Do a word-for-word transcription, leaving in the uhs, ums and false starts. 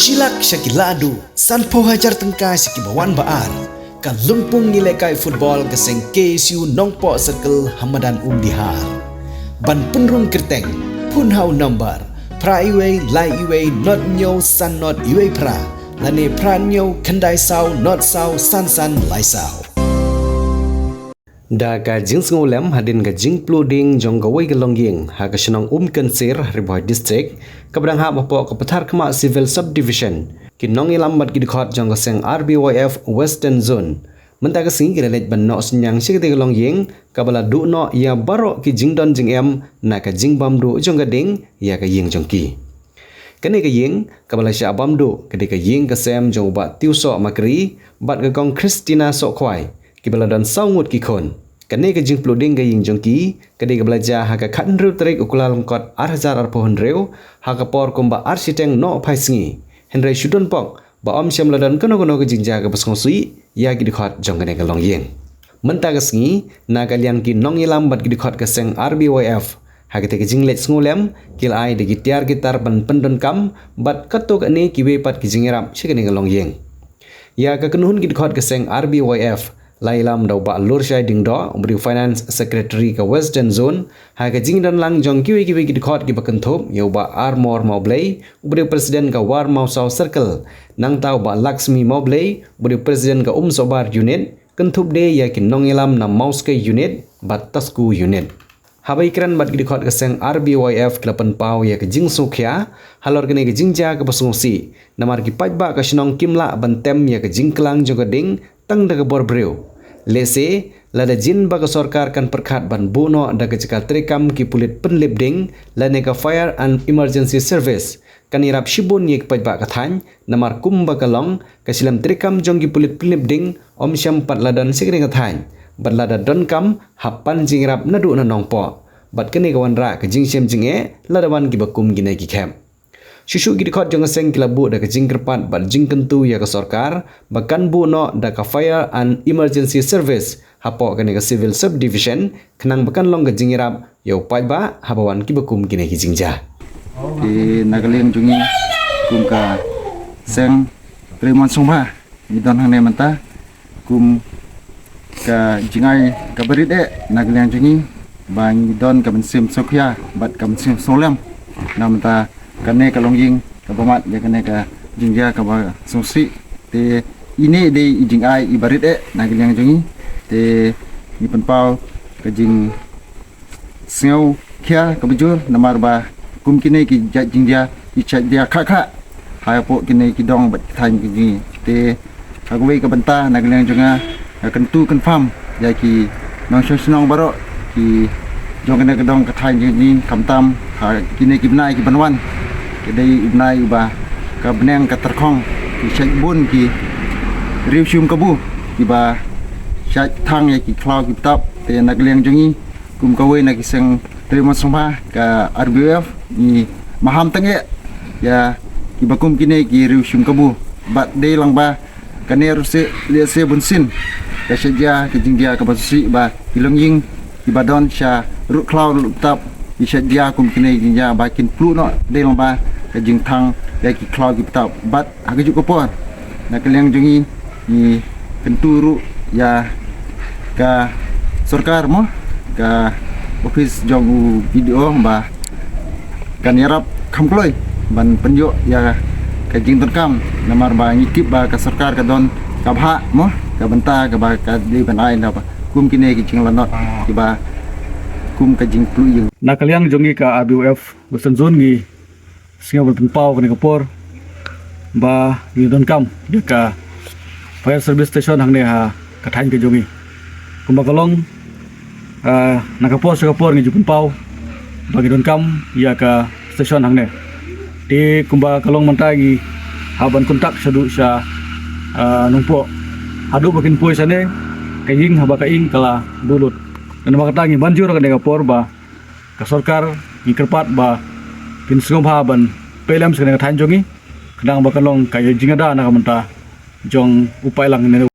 Shi lak sha ki la duh, sanphew hajar tyngka sha ki ba wan ba ar. Ka lympung ïalehkai football ka seng K S U Nongpoh Circle ha madan Umdihar. Ban pynrung kyrteng, phone ha u number phra wei lai wei not hynñiew san not wei phra, lane phra hynñiew khyndai saw not saw san san lai saw. Da ka jingsngewlem hadien ka jingpluh ding jong kawei ka longïing ha ka shnong Umkynsier, Ri Bhoi District, kaba dang hap hapoh ka Patharkhmah Civil Subdivision, ki nongïalam bad ki dkhot jong ka seng R B Y F Western Zone mynta ka sngi ki la leit ban noh synñiang sha katei ka longïing kaba la duh noh ïa baroh ki jingdon jingem na ka jingbam duh jong ka ding ïa ka ïing jong ki. Kane ka ïing kaba la shah bam duh ka dei ka ïing ka sem jong u Bah Tiewsoh Makri bad ka Kong Christina Sohkhwai, kiba la don saw ngut ki khun. Kane ka jingpluh ding ka ïing jong ki ka dei kaba la jia ha ka khathynriew tarik u Kyllalyngkot ar hajar arphew hynriew, ha ka por kumba ar shiteng nohphai sngi. Hynrei shu don pok ba ym shym la don kano kano ka jingjia kaba sngewsih ïa ki dkhot jong kane ka longïing. Mynta ka sngi, na ka liang ki nongïalam bad ki dkhot ka seng R B Y F, ha katei ka jingleit sngewlem ki la ai da ki tiar ki tar ban pyndonkam bad katto katne kiwei pat ki jingïarap sha kane ka longïing. Ïa ka kynhun ki dkhot ka seng R B Y F la ïalam da u Bah Lurshai Diengdoh, uba dei u Finance Secretary ka Western Zone, ha ka jingdon lang jong kiwei kiwei ki dkhot kiba kynthup ïa u Bah Armor Mawblei, uba dei u President ka War Mawsaw Circle, nangta u Bah Laxmi Mawblei, uba dei u President ka Umsohbar Unit, kynthup de ïa ki nongïalam na Mawskei Unit bad Tasku Unit. Haba ïakren bad ki dkhot ka seng R B Y F ki la pynpaw ïa ka jingsngewkhia halor kane ka jingjia kaba sngewsih, namar ki paidbah ka shnong kim lah ban tem ïa ka jingklang jong ka ding tang da ka bor briew. Lehse lada jin ba ka sorkar kan pyrkhat ban buh noh da ka jaka treikam ki pulit pynlip ding lane ka Fire and Emergency Service, kan ïarap shibun ïa ki paidbah ka thaiñ, namar kumba ka long, ka shlem treikam jong ki pulit pynlip ding ym shym pat la don sha kane ka thaiñ, bad lada donkam hap pan jingïarap naduh na Nongpoh. Bad kane ka wanrah ka jingshem jingeh lada wan kiba kum kine ki khep. Shuh shuh ki dkhot jong ka seng ki la buh da ka jingkyrpad bad jingkyntu ïa ka sorkar ba kan buh noh da ka Fire and Emergency Service hapoh kane ka Civil Subdivision, khnang ba kan long ka jingïarap ïa u paidbah haba wan kiba kum kine ki jingjia. Te na ka liang jong ngi kum ka seng Trei Mon Sngewbha, ngi don hangne mynta kum ka jingai kaba rit eh na ka liang jong ngi, ba ngi don ka mynsiem sngewkhia bad ka mynsiem sngewlem na mynta kane ka longïing kaba mad ïa kane ka jingjia kaba sngewsih. Te ine i dei i jingai iba rit eh na ka liang jong ngi. Te ngi pynpaw ka jing sngewkhia kaba jur namar ba kum kine ki jait jingjia ki shait jia khah khah hapoh kine ki dong bad ki thaiñ ki jong ngi. Te ha kawei ka bynta na ka liang jong nga, nga kyntu kynpham ïa ki nongshong shnong baroh ki jong kane ka dong ka thaiñ jong ngi, khamtam ha kine ki bnai ki ban wan. Ka dei u bnai uba ka bneng ka tyrkhong, ki shait bun ki riew shum kabu kiba shait thang ïa ki khlaw ki btap. Te na ka liang jong ngi kum kawei na ki seng Trei Mon Sngewbha ka R B Y F, ngi maham tang eh ïa kiba kum kine ki riew shum kabu. Bad dei lang ba kane ruh seh lehse bunsien ka shait jia ka jingjia kaba sngewsih ba ki longïing kiba don sha ruh khlaw ruh btap ki shait jia kum kine ki jingjia ba kin pluh noh, dei lang ba ka jingthang ïa ki khlaw ki btap. Bad ha kajuh ka por na ka liang jong ngi, ngi kyntu ruh ïa ka sorkar mo, ka ophis jong u B D O ba kan ïarap kham kloi ban pynïoh ïa ka jingdonkam, namar ba ngi tip ba ka sorkar ka don ka bhah mo, ka bynta kaba ka dei ban ai na ba kum kine ki jinglanot kiba kum ka jingpluh ïing. Na ka liang jong ngi ka R B Y F Western Zone ngi sngew ban pynpaw kane ka por ba ngi donkam ïa ka fire service station hangne ha ka thaiñ ka jong ngi. Kumba ka long, ah, na ka por sha ka por ngi ju pynpaw ba ngi donkam ïa ka station hangne. Te kumba ka long mynta ngi hap ban contact shaduh sha, ah, Nongpoh. Haduh ba kin poi shane ka ïing haba ka ïing ka la duh lut. Namar kata ngi ban jur kane ka por ba ka sorkar ngi kyrpad ba kin sngewbha ban peit lem sha kane ka thaiñ jong ngi, khnang ba kan long ka jingada na ka bynta jong u paidlang ne